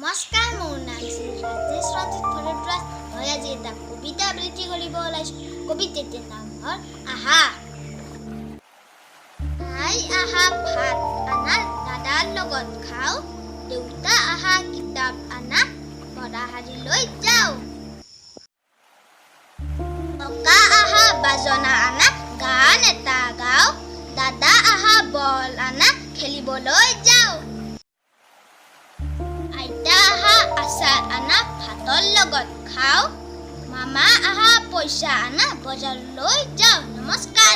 নমস্কাৰ, মোৰ নাম শ্ৰী ৰাজেশ ৰঞ্জিত ভৰদ্বাজ। মই আজি এটা কবিতা আবৃত্তি কৰিব ওলাইছোঁ। কবিতাটিৰ নাম হ'ল আহা। আই আহা, ভাত আনা, দাদাৰ লগত খাওঁ। দেউতা আহা, কিতাপ আনা, পঢ়াশালীলৈ যাওঁ। ককা আহা, বাজনা আনা, গান এটা গাওঁ। দাদা আহা, বল আনা, খেলিবলৈ যাওঁ। আইতা আহা, আচাৰ আনা, ভাতৰ লগত খাওঁ। মামা আহা, পইচা আনা, বজাৰলৈ যাওঁ। নমস্কাৰ।